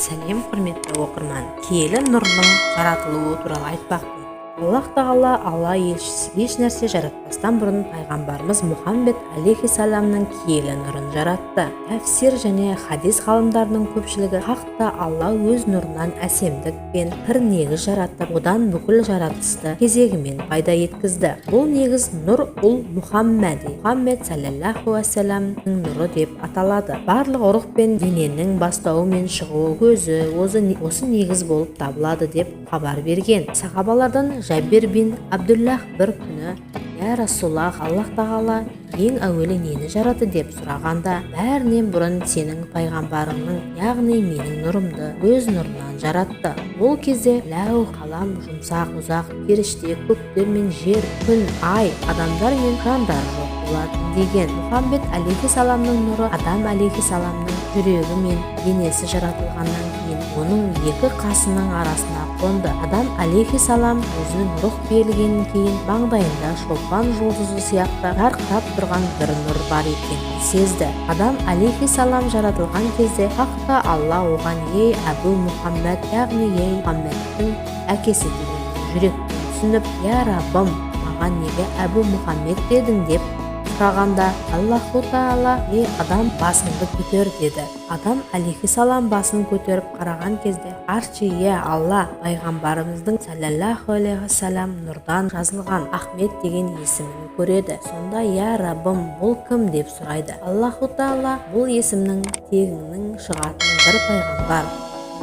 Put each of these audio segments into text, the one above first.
Сәлем, құрметті оқырман! Киелі нұрдың жаратылуы туралы айтпақпын. Аллах Тағала Алла елшісі еш нәрсе жаратпастан бұрын пайғамбарымыз Мұхаммед алейхисаламның киелі нұрын жаратты. Тәфсир және хадис ғалымдарының көпшілігі Хақ та Алла өз нұрынан әсемдік пен пір негіз жаратып, одан бүкіл жаратылысты кезегімен пайда еткізді. Бұл негіз нұр ұл Мұхаммәди, Мұхаммед саллаллаху уассаламның нұры деп аталады. Барлық рух пен дененің бастауы мен шығуы көзі осы негіз болып табылады деп хабар берген. Сахабалардан Жәбир бин Абдуллах бір күні: «Я Расулаллах, Аллах Тағала ең әуелі нені жаратты?» – деп сұрағанда, «Бәрінен бұрын сенің пайғамбарыңның, яғни менің нұрымды өз нұрынан жаратты. Ол кезде ләух, қалам, жұмсақ, ұзақ періште, көктер мен жер, күн, ай, адамдар мен жандар жоқ болатын», – деген. Мұхаммед алейхисаламның нұры Адам алейхисаламның жүрегі мен денесі жаратылғаннан кейін оның екі қасының арасына қонды. Адам алейхисалам өзінің рух берілгеннен кейін маңдайында шолпан жұлдызы сияқты жарқырап тұрған бір нұр бар екенін сезді. Адам алейхисалам жаратылған кезде Хақ та Алла оған «Ей, Әбу Мұхаммед», яғни «Ей, Мұхаммедтің әкесі» дегенін жүректен түсініп, «Я Раббым, маған неге Әбу Мұхаммед дедің?» – деп сұрағанда, Аллаху Тағала: «Ей, адам, басыңды көтер», – деді. Адам алейхисалам басын көтеріп қараған кезде арши ие Алла пайғамбарымыздың саллаллаху алейхи уассалам нұрдан жазылған Ахмет деген есімін көреді. Сонда: «Я Раббым, бұл кім?» – деп сұрайды. Аллаху Тағала: «Бұл есімнің тегіңнің шығатын бір пайғамбар.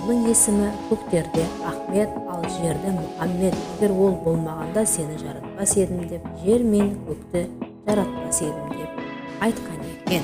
Оның есімі көктерде Ахмет, ал жерде Мұхаммед. Егер ол болмағанда, сені жаратпас едім деп, жер мен көкті жаратпас едім», – деп айтқан екен.